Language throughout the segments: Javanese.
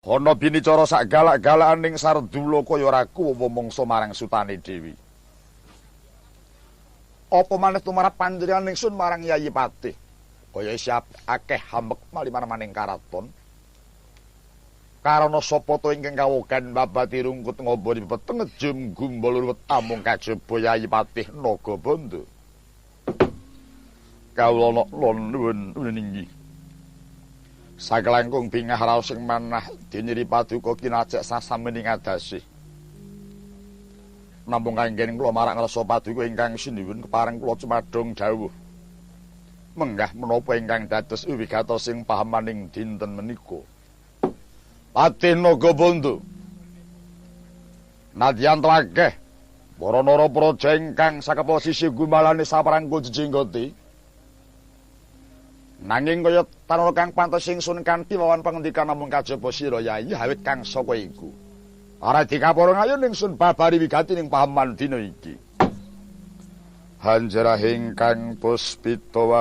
Ana binicara sak galak-galakan ning Sardula kaya ora kuwa mangsa marang sutane dhewe. Apa maneh tumrap panjenengan ingsun marang Yayi Patih. Kaya siap akeh hamek maliman-maning karaton. Karana sapa to ingkang kawogan babati rungkut ngomboni peteng ngejum gumbal ruwet amung kajaba Yayi Patih Nagabandha. Kawula nuwun inggih. Sakelangkung bingah raos ing manah diniri paduka kinajek sasamening adasih. Namung kanggen kula marak ngrasa paduka ingkang sinuwun kepareng kula cumadung dawuh. Menggah menapa ingkang dados wigatos ing pahamaning dinten menika. Patih Nagabandha. Nadyan akeh para nara praja ingkang sakepa sisih gumalane saprangko jejenggote. Nanging kaya tanana kang pantes ingsun kanthi wawan pangendikan namung kajaba sira Yayi awit kang saka iku. Ora dikapura ngayun ingsun babari wigati ning pahaman dina iki. Hanjarah ingkang puspita warum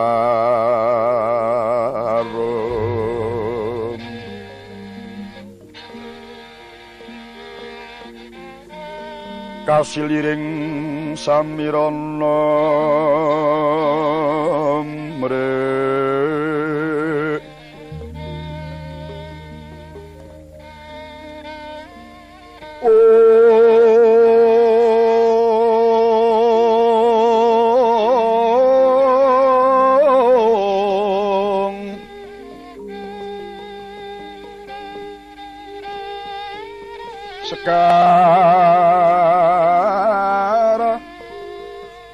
kasiliring samirana mre Sekar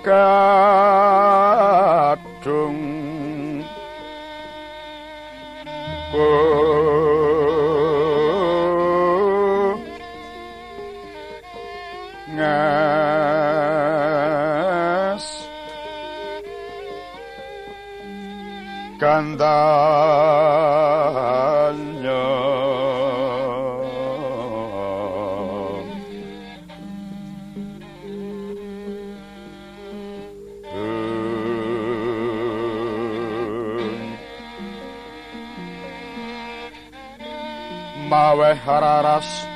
kadung ngas kandanya maweh raras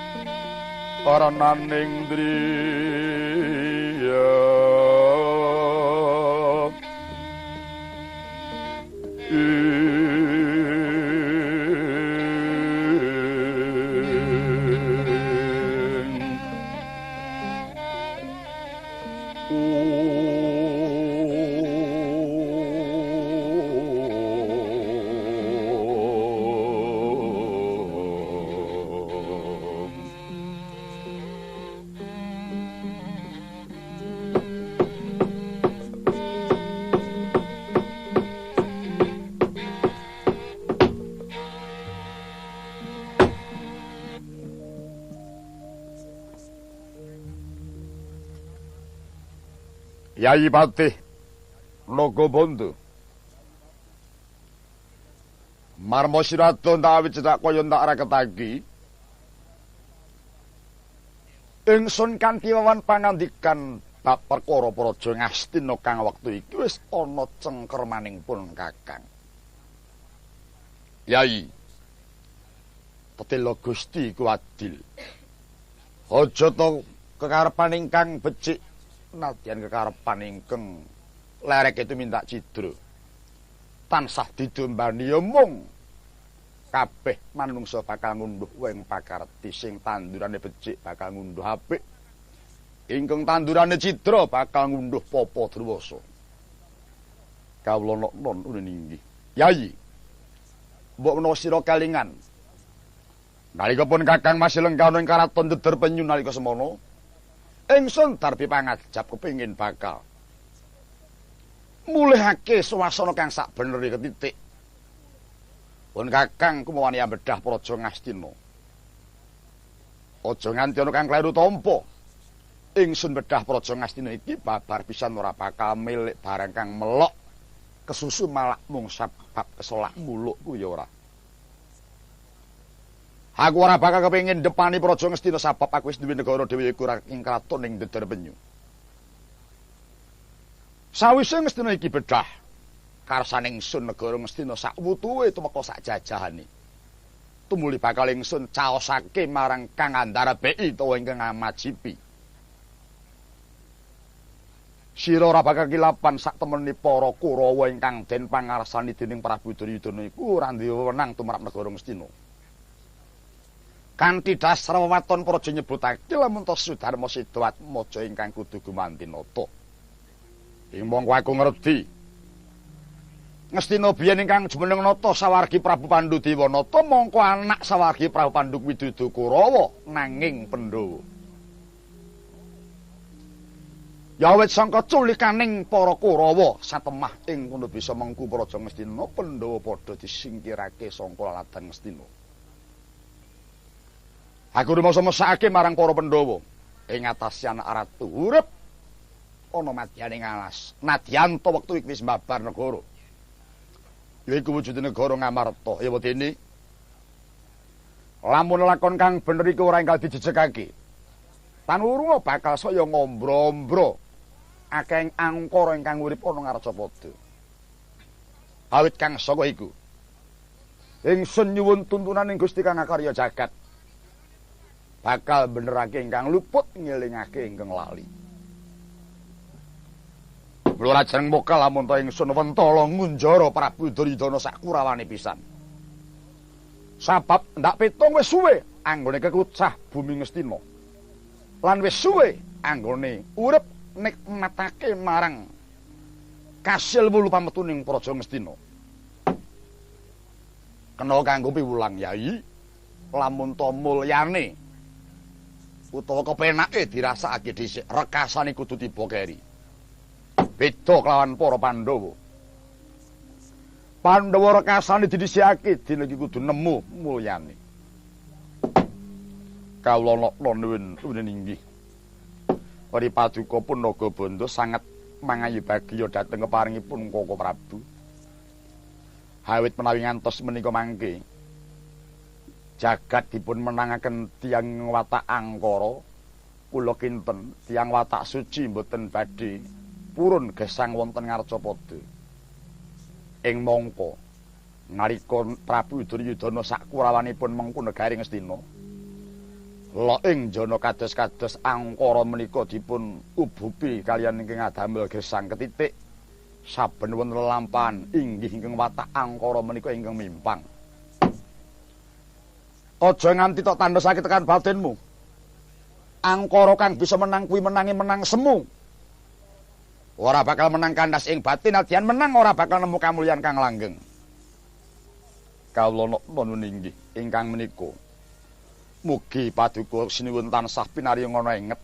ora naning driya Yayi Patih Nagabandha. Marma sirada tak awit cethak kaya tak raketaki. Ingsun kanthi wawan pangandikan bab perkara Praja Ngastina kang wektu iki wis ana cengkermaning pun Kakang. Yayi, tetela Gusti iku adil. Aja to kekarepan ingkang becik nadyan kekarepan ingkang lerek itu minta cidra. Tansah didombani ya mung kabeh manungsa bakal ngunduh weng pakarti sing tandurane becik bakal ngunduh apik. Ingkang tandurane cidra bakal ngunduh papa druwasa. Kawula non inggih. Yayi, mbok menawa sira kalingan nalika pun Kakang masih lenggah ing karaton Deder Penyu nalika semono, ingsun darbi pangajap kepengin bakal mulihake swasana kang sakbenere ketitik. Pun Kakang kumawani ambedah Praja Ngastina. Aja nganti ana kang kleru tampa. Ingsun bedah Praja Ngastina iki babar pisan ora bakal milik barang kang melok kesusu malak mung sebab kesolak muluk ku ya ora. Aku ora bakal kepengin depani Praja Ngastina sebab aku wis duwe negara dhewe iku ing kraton ing Deder Penyu. Sawise Ngastina iki bedah karsaning ingsun negara Ngastina sak wutuhe tumeka sak jajahane. Tumuli bakal ingsun caosake marang Kang Andarabeki utawa ingkang Amajipi. Sira ora bakal kilapan sak temene para Kurawa ingkang den pangarsani dening Prabu Duryudana iku ora duwe wewenang tumrap negara Ngastina. Kanthi dasar wewaton praja nyebutake lamun ta Sudarma seda atmaja ingkang kudu gumanti nata. Ing mongko aku ngerti. Ngastina biyen ingkang jumeneng nata sawargi Prabu Pandu Dewanata mongko anak sawargi Prabu Pandu kuwi dudu Kurawa nanging Pandhawa. Ya wit sangka culikaning para Kurawa satemah ing kono bisa mengku praja Ngastina, Pandhawa padha disingkirake sangka laladan Ngastina. Aku rumangsa mesakake marang para Pandhawa ing atase anak ratu urip ana madyaning alas. Nadyan ta wektu iki wis mbabar negara. Yaiku wujude negara Ngamarta. Ya wedene lamun lakon kang bener iku ora enggal dijejegake. Tan urunga bakal saya ngombro-ombro akeh angkara ingkang urip ana Ngarcapada. Awit kang saka iku ingsun nyuwun tuntunan ing Gusti Kang Akarya jagat. Bakal benerake ingkang luput ngelingake ingkang lali. Mula jeneng moka lamun ta ingsun wentala ngunjara Prabu Duryudana sak kurawane pisan. Sabab ndak pitung wis suwe anggone kekucah bumi Ngastina. Lan wis suwe anggone urip nikmatake marang kasil wulu pametuning praja Ngastina. Kena kanggo piwulang Yai, lamun ta mulyane utawa kepenake dirasakake dhisik, rekasane kudu tiba keri. Beda kelawan para Pandhawa. Pandhawa rekasane didhisikake dina iki kudu nemu mulyane. Kawula nokna nuwun inggih. Ri paduka pun Nagabandha sanget mangayu bagya dhateng keparingipun Koko Prabu. Awit menawi ngantos menika mangke jagat dipun menangaken tiyang watak angkara, kula kinten tiyang watak suci mboten badhe purun gesang wonten Ngarcapada. Ing mangka nalika Prabu Duryudana sak kurawanipun mengku negari Ngastina, lha ing jana kados-kados angkara menika dipun ubupi kaliyan ingkang adamel gesang ketitik saben wonten lelampahan inggih ingkang watak angkara menika ingkang mimpang. Aja nganti tok tandhosake tekan batinmu. Angkara kang bisa menang kuwi menange menang semu. Ora bakal menang kandas ing batin, nadyan menang ora bakal nemu kamulyan kang langgeng. Kawula nuwun inggih ingkang menika. Mugi paduka sinuwun tansah pinariyangana inget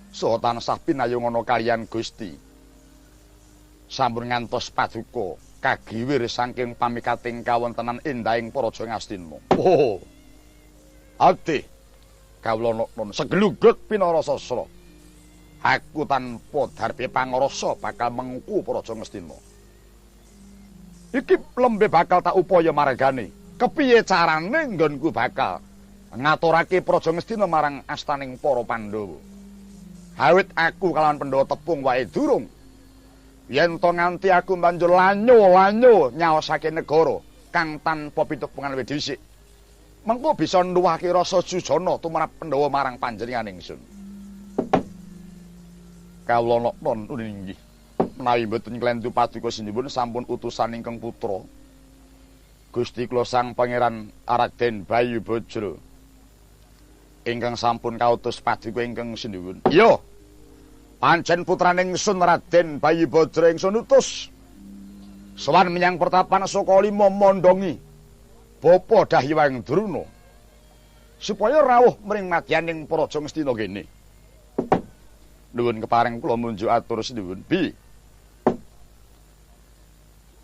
saha tansah pinayungana kaliyan Gusti. Sampun ngantos paduka kagiwir saking pamikating kawontenan endahing Praja Ngastina. Oh. Ati kawula nuwun segelugut pinara sasra. Aku tanpa darbe pangrasa bakal mengku Praja Ngastina. Iki lembe bakal tak upaya margane. Kepiye carane nggonku bakal ngaturake Praja Ngastina marang astaning para Pandhawa. Awit aku kalawan Pandhawa tepung wae durung. Yen to nganti aku banjur lanyo-lanyo nyaosake negara kang tanpa pitepungan wis dhisik. Mengko bisa nuwuhake rasa sujana tumrap Pandhawa marang panjenengan ingsun. Kawula noknon inggih. Menawi mboten klentu paduka sinuwun sampun utusan ingkang putra Gusti kula Sang Pangeran Raden Bayu Bajra ingkang sampun kautus paduka ingkang sinuwun. Iya. Pancen putrane ingsun Raden Bayu Bajra ingsun utus sowan menyang pertapan Sukalima mondongi Bapa Dahyang Druna supaya rawuh mring madyaning Praja Ngastina kene. Nuwun kepareng kula munjuk atur sinuwun. Bi.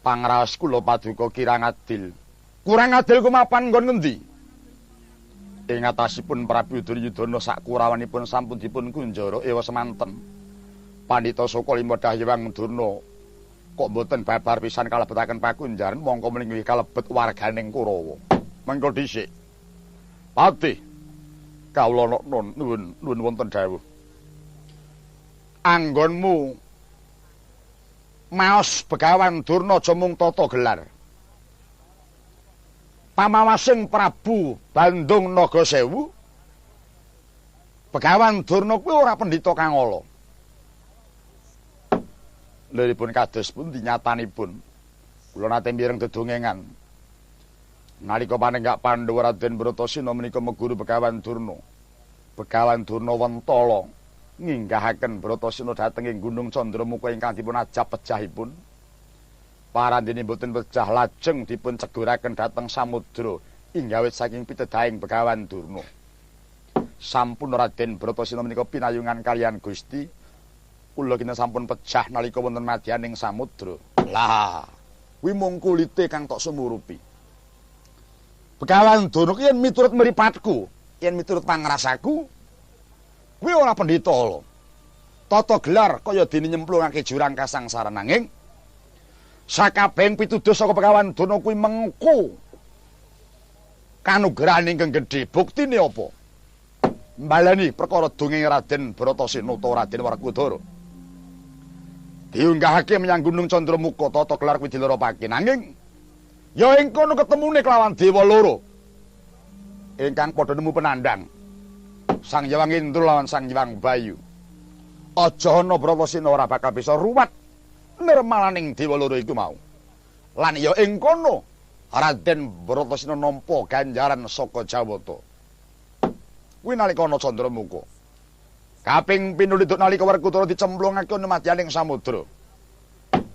Pangraos kula paduka kirang adil. Kurang adil kumapan nggon ngendi? Ing atasipun Prabu Duryudana sak kurawanipun sampun dipun kunjara ewa semanten. Pandhita Sukalima Dahyang Durna kok mboten babar pisan kalebetaken pakunjaran mongko meninggih kalebet warganing Kurawa. Mengko dhisik. Patih kawula nuwun nuwun wonten dawuh. Anggonmu maos Begawan Durna aja mung tata gelar. Pamawasing Prabu Bandung Nagasewu, Begawan Durna kuwi ora pendhita kang ala. Liripun kados pundi nyatanipun? Kula nate mireng dedongengan. Nalika panenggak Pandhawa Raden Bratasena menika meguru Begawan Durna. Begawan Durna wentala nginggahaken Bratasena dhateng ing Gunung Candramuka ingkang dipun ajab pejahipun. Parandene mboten pejah lajeng dipun ceguraken dhateng samudra inggawit saking pitedahing Begawan Durna. Sampun Raden Bratasena menika pinayungan kaliyan Gusti, kula kinten sampun pejah nalika wonten madyaning samudra. Lah, kuwi mung kulite kang tok sumurupi. Begawan Durna ki yen miturut mripatku, yen miturut pangrasaku, kuwi ora pendhita ala. Tata gelar kaya dene nyemplungake jurang kasangsaran, nanging sakabehing pituduh saka Begawan Durna kuwi mengku kanugrahan ingkang gedhe. Buktine apa? Mbaleni perkara dongeng Raden Bratasena utawa Raden Werkudara. Diunggahake menyang Gunung Candramuka, tata gelar kuwi dileropake. Nanging ya ing kono ketemune kelawan dewa loro ingkang padha nemu penandang. Sang Hyang Indra lawan Sang Hyang Bayu. Aja ana Bratasena ora bakal bisa ruwat nirmalaning dewa loro iku mau. Lan ya ing kono Raden Bratasena nampa ganjaran saka Jawata. Kuwi nalika ana Candramuka. Kaping pindho nalika Werkudara dicemplungake ana madyaning samudra.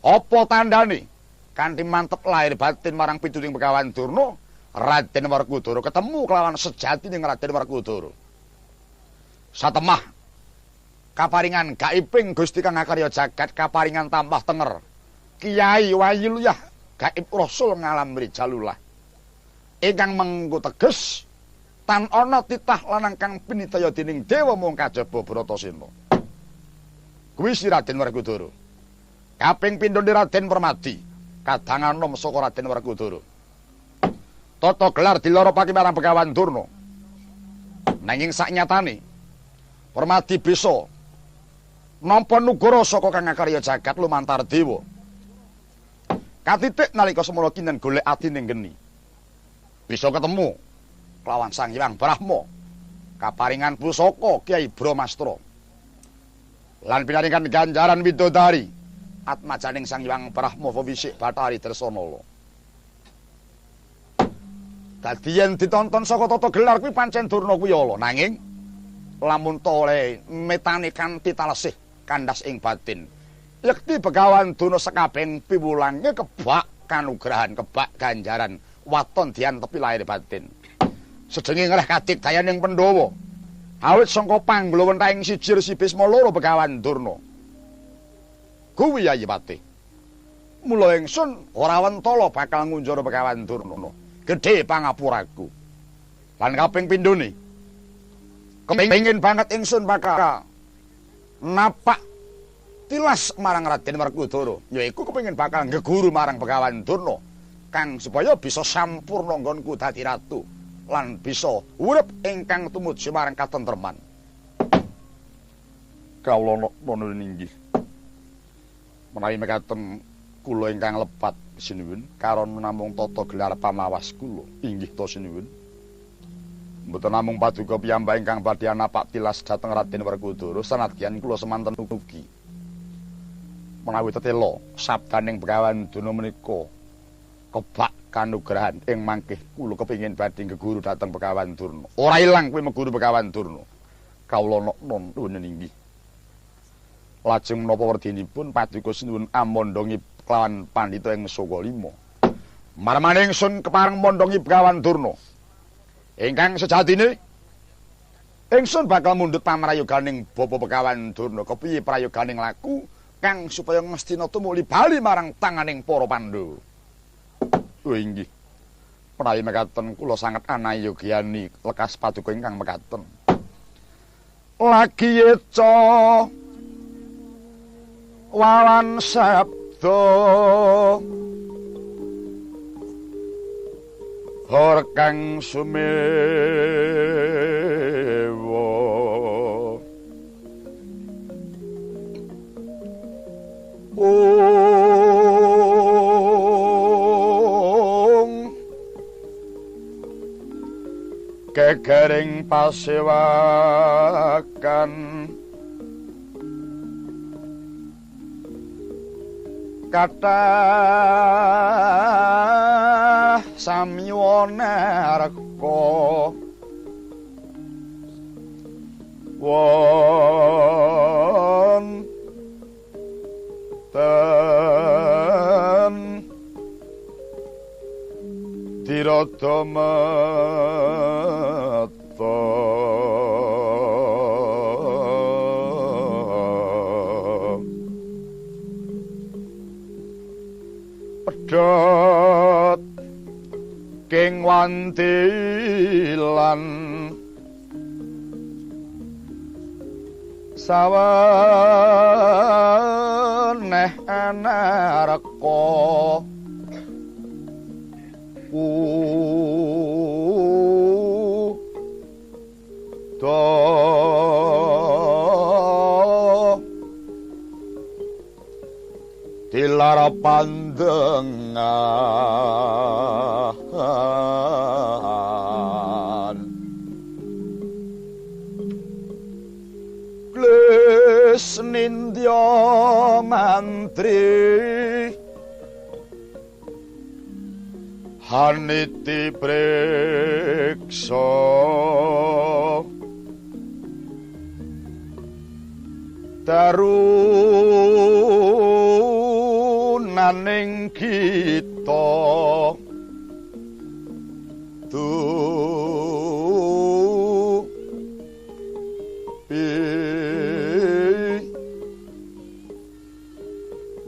Apa tandane? Kanthi mantep lahir batin marang pituturing Begawan Durna, Raden Werkudara ketemu kelawan sejatine Raden Werkudara. Satemah kaparingan gaibing Gusti kang akarya jagat kaparingan tambah tenger. Kiai Wayiluyah gaib Rasul ngalam rijalulah. Ingkang mengku teges tan ana titah lanang kang pinitaya dening dewa mung kajaba Bratasena. Kuwi si Raden Werkudara. Kaping pindho Raden Permadi, kadang anom saka Raden Werkudara. Tata gelar diloropake marang Begawan Durna. Nanging saknyatane Permadi bisa nampa nugroho saka kang akarya jagat lumantar dewa. Katitik nalika semono kinten golek atine geni. Bisa ketemu kelawan Sang Hyang Brahma, kaparingan pusaka Kyai Brahmastra. Lan pinaringan ganjaran widodari atmajaning Sang Hyang Brahma Wisik Bathari Dresanala. Dadi yen ditonton saka tata gelar kuwi pancen Durna kuwi ala, nanging lamun tole metane kanthi talesih kandhas ing batin. Yekti Begawan Durna sekabehing piwulange kebak kanugrahan, kebak ganjaran waton diantepi lahir batin. Sedenge ngreh kadigdayaning Pandhawa. Awit sangka panggluwentahing siji Resi Bisma loro Begawan Durna. Kuwi Yayi Patih. Mula ingsun ora wentala bakal ngunjara Begawan Durna. Gedhe pangapuraku. Lan kaping pindhone kepengin banget ingsun bakal napak tilas marang Raden Werkudara. Yaiku kepengin bakal ngeguru marang Begawan Durna kang supaya bisa sampurna nggonku dadi ratu lan bisa urip ingkang tumuju marang katentreman. Kawula nuwun inggih. Menawi mekaten kula ingkang lepat sinuwun karana namung tata gelar pamawas kula inggih ta sinuwun. Mboten namung paduka piyambak ingkang badhe napak tilas dhateng Raden Werkudara sanadyan kula semanten ugi. Menawi tetela sabdaning Begawan Durna menika kebak kanugrahan ing mangkih kula kepengin badhe geguru dhateng Begawan Durna. Ora ilang kuwi meguru Begawan Durna. Kawula nuwun inggih. Lajeng menapa werdinipun paduka sinuwun amondongi kelawan pandhita ing Saka Lima. Marmane ingsun kepareng mondongi Begawan Durna. Ingkang sejatine ingsun bakal mundhut pamrayoganing Bapa Begawan Durna. Kepiye prayoganing laku kang supaya Ngastina tumuli bali marang tanganing para Pandhawa. Oh inggih. Menawi mekaten kula sanget anayogyani lekas paduka ingkang mekaten. Lagi eca wawan sabda hor kang sumewa ung Gegaring pasewakan kathah samiwana reka wonten tirada mata pedhot king wantilan saweneh anarka kuda dilara pandengan Kles nindya mantri haniti preksa tarunaning kita tu pi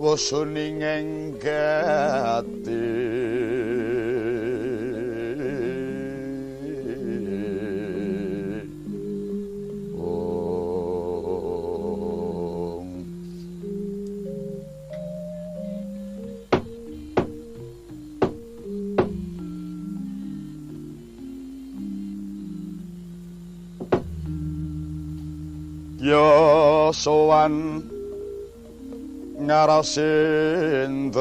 wasuning enggati. Ya sowan Ngarasindra ing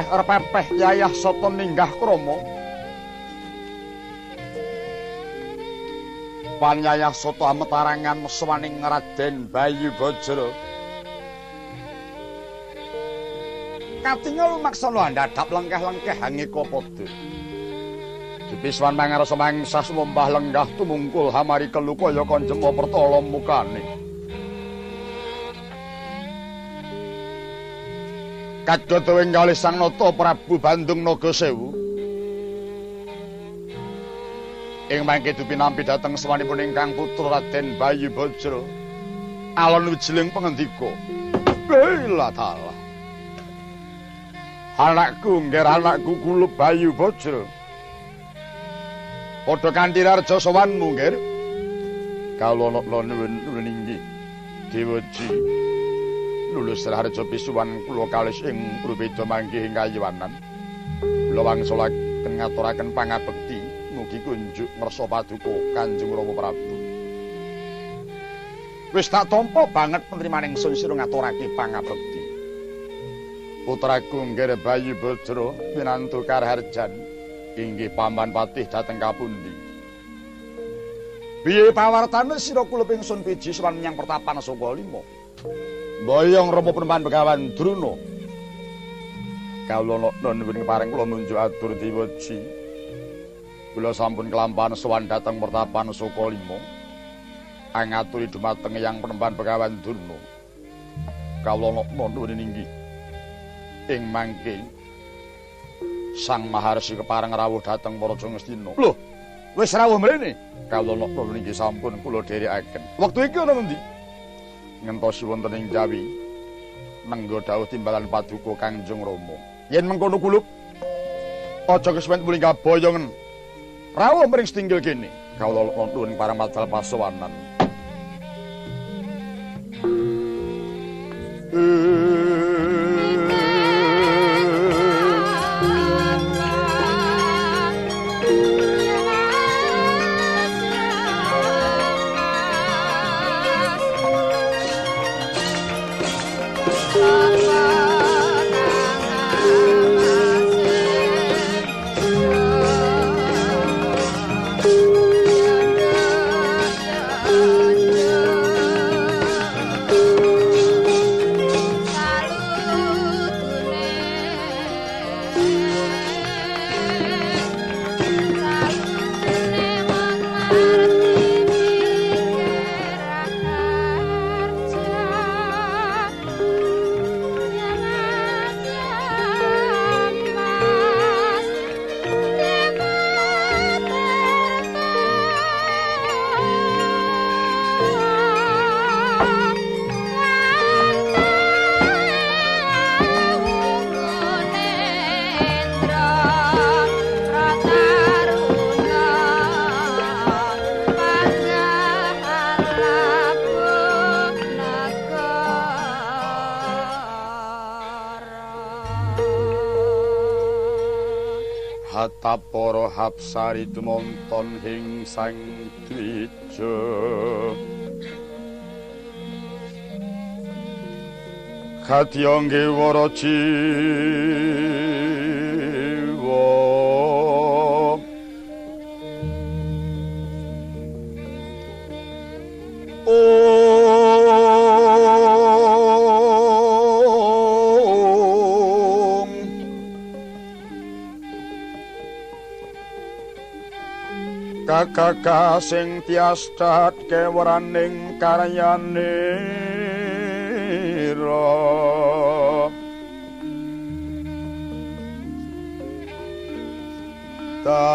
Repepeh yayah sata minggah krama. Panyayah sata ametarangan swaning Raden Bayu Bajra. Katingal lumaksana andhadhap lengkeh-lengkeh hangika padha. Dipiswan mangarsa mangsa sumembah lenggah tumungkul hamari kelu kaya kanjema pertala mukane. Kadodo ing kalih Sang Nata Prabu Bandung Nagasewu. Ing mangke dupinampi dhateng swanipun ingkang putra Raden Bayu Bajra. Alon wijiling pangendika. Bela dalah. Anakku ngger anakku kula Bayu Bajra. Padha kanthi raja sowanmu ngger. Kawula nuwun inggih Dewaji. Lulus raharja pisuwan kula kalis ing Rubeda manggih ing kayiwanan. Kula wangsulaken ngaturaken pangabekti mugi kunjuk ngrasa paduka Kanjeng Rama Prabu. Wis tak tampa banget penerimaning ingsun sira ngaturake pangabekti. Putraku ngger Bayu Bajra pinantu karaharjan. Inggih paman patih dhateng kapundi? Piye pawartane sira kula ingsun piji sowan menyang pertapan Sukalima? Mboyong Rama Penemban Begawan Druna. Kawula nuwun kepareng kula munjuk atur diweji. Kula sampun kelampahan sowan dhateng pertapan Sukalima. Angaturi dumateng Eyang Penemban Begawan Durna. Kawula nuwun inggih. Ing mangke Sang Maharsi kepareng rawuh dhateng Praja Ngastina. Lho, wis rawuh mrene. Kawula nuwun inggih sampun kula dherekaken. Wektu iki ana ngendi? Ngentosi wonten ing Jawi. Nenggo dawuh timbalan paduka Kangjeng Rama. Yen mengkono kulup aja kesuwen muling kaboyongen. Rawuh mring setinggil kene. Kawula nuwun parang madal pasowanan. Para hapsari tumonton ing sang dwija kadya ngewara jiwa Kakak sing tiastat kewaraning karyane ra ta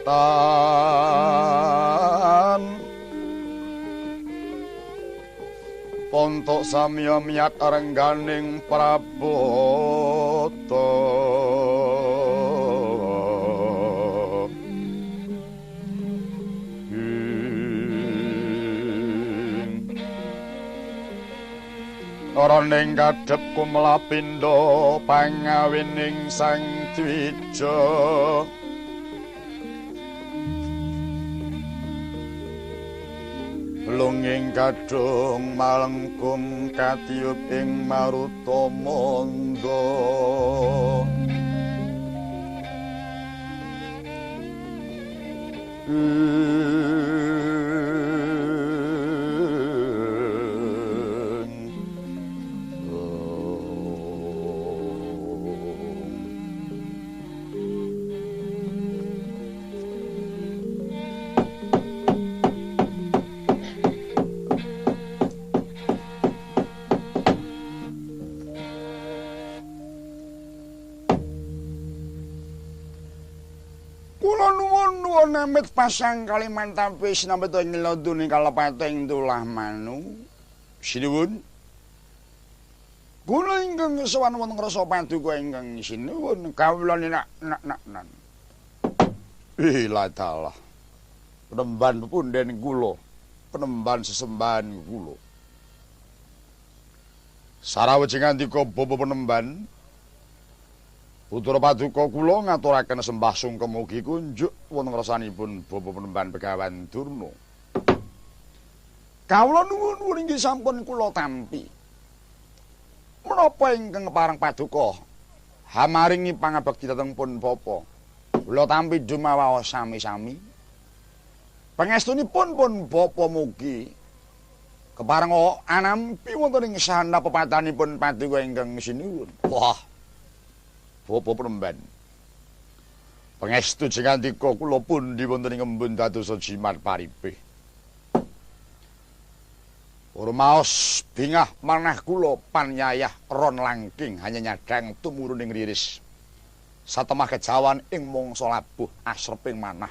tan pontok samya miyat rengganing prabota. Ning kadhep kumlapindha pangawining sang dwija lunging kadhung malengkung katiyup ing maruta manda. Namit pasang Kalimantan wis namit nyelodune kalepating tulah manu. Sinuwun. Kula ingkang sowan wonten ngrasa paduka ingkang sinuwun kawula nak nak nak. Ila dalah. Penemban pepunden kula, penemban sesembahan kula. Sarawuh ngandika bapa penemban, putra paduka kula ngaturaken sembah sungkem ugi kunjuk wonten ngrasanipun bapa penemban Begawan Durna. Kawula nuwun inggih sampun kula tampi. Menapa ingkang pareng paduka Hamaringi pangabekti dhateng pun bapa. Kula tampi dumawaos sami-sami. Pangestunipun pun bapa mugi kepareng anampi wonten ing sahana pepatanipun paduka ingkang sinuwun. Wah. Bapa Penemban. Pangestu jengandika kula pundi wonten ing embun dadosa jimat paripih. Rumaos bingah manah kula panyayah ron langking hanya nyadang tumurun ing riris. Satemah kejawan ing mangsa labuh asreping manah.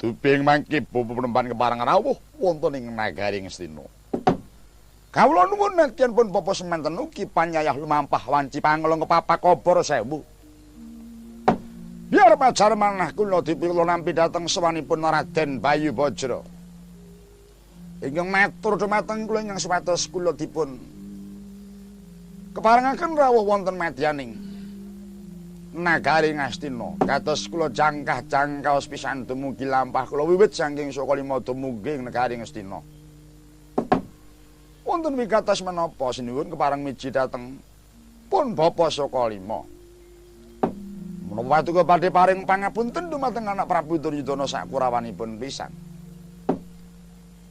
Duping mangke bapa Penemban kepareng rawuh wonten ing nagari Ngastina. Kawula nuwun nadyan pun bapa semanten ugi panyayah lumampah wanci pangelong kepapak kobor sewu. Biar pajar manah kula dipikula nampi dhateng sowanipun Raden Bayu Bajra. Ingkang matur dumateng kula ingkang supados kula dipun keparengaken rawuh wonten madyaning nagari Ngastina. Kados kula jangkah-jangkaos pisan dumugi lampah kula wiwit saking Sukalima dumugi ing negari Ngastina. Wonten wigatos menapa sinuwun kepareng miji dhateng pun bapa Sukalima. Menapa paduka badhe paring pangapunten dumateng anak Prabu Duryudana sakurawanipun pisan.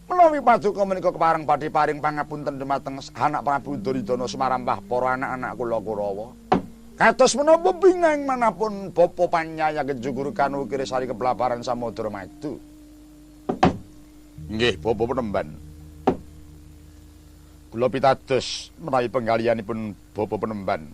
Menawi paduka menika kepareng badhe paring pangapunten dumateng anak Prabu Duryudana sumarambah para anak-anak kula Kurawa. Kados menapa bingeng manapun bapa panyaya kejugurukan ukir sari keblabaran samudra madu. Nggih, bapa Penemban. Kula pitados menawi penggalianipun bapa Penemban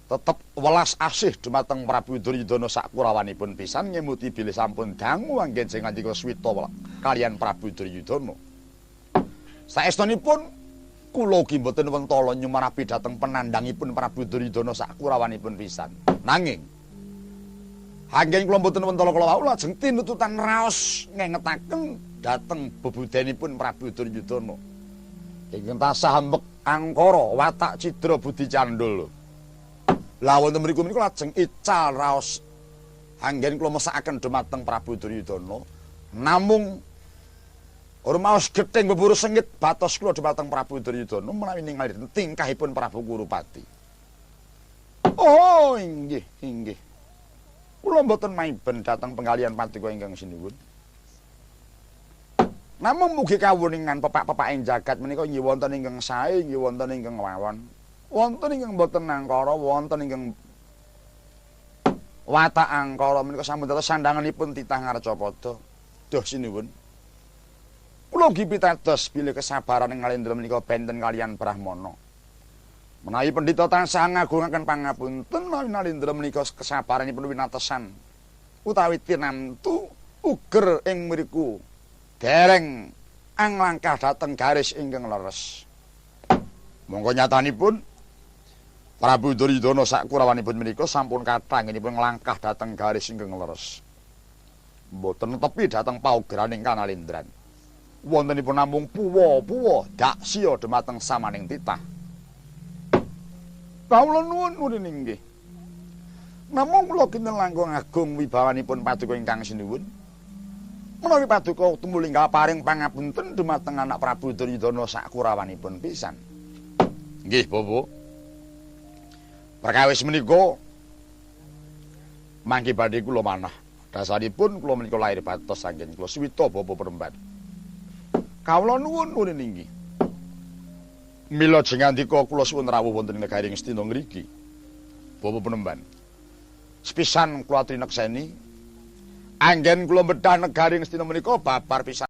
tetep welas asih dumateng Prabu Duryudana sakurawanipun pisan ngemuti bilih sampun dangu anggen sing ngandika swita kaliyan Prabu Duryudana. Saestunipun kula ugi mboten wentala nyumarapi dhateng penandhangipun Prabu Duryudana sakurawanipun pisan. Nanging anggen kula mboten wentala kula wau lajeng tinututan raos ngengetaken dhateng bebudenipun Prabu Duryudana. Ingkang tansah ambek angkara watak cidra budi candul. Lah wonten mriku menika lajeng ical raos anggen kula mesakaken dumateng Prabu Duryudana. Namung rumaos gething beburu sengit batos kula dumateng Prabu Duryudana menawi ningali tingkahipun Prabu Kurupati. Oh, inggih, inggih. Kula mboten maiben dhateng penggalian paduka ingkang sinuwun. Namung mugi kawuningan pepak-pepaking jagat menika inggih wonten ingkang sae, inggih wonten ingkang wawon. Wonten ingkang boten angkara, wonten ingkang watak angkara menika sampun dados sandhanganipun titah ngarcapada. Duh sinuwun. Kula ugi pitados bilih kesabaran ing Nalendra menika benten kaliyan Brahmana. Menawi pendhita tansah ngagungaken pangapunten menawi Nalendra menika kesabaranipun winatesan utawi tinamtu uger ing mriku dereng anglangkah dhateng garis ingkang leres. Monggo nyatanipun Prabu Duryudana sakurawanipun menika sampun kathah anggenipun nglangkah dhateng garis ingkang leres. Mboten netepi dhateng paugraning Kanalendran. Wontenipun namung puwa-puwa daksya dumateng samaning titah. Kawula nuwun nuwun inggih. Namung kula kinten langkung agung wibawanipun paduka ingkang sinuwun. Menawi paduka tumulinggal paring pangapunten dumateng anak Prabu Duryudana sakurawanipun pisan. Nggih, Bapak. Perkawis menika mangke badhe kula manah. Dasaripun kula menika lahir batos anggen kula suwita Bapak Penemban. Kawula nuwun nuwun inggih. Mila jengandika kula suwun rawuh wonten ing negari Ngastina ngriki. Bapak Penemban. Sepisan kula trinekseni anggen kula medhah negari Ngastina menika babar pisan.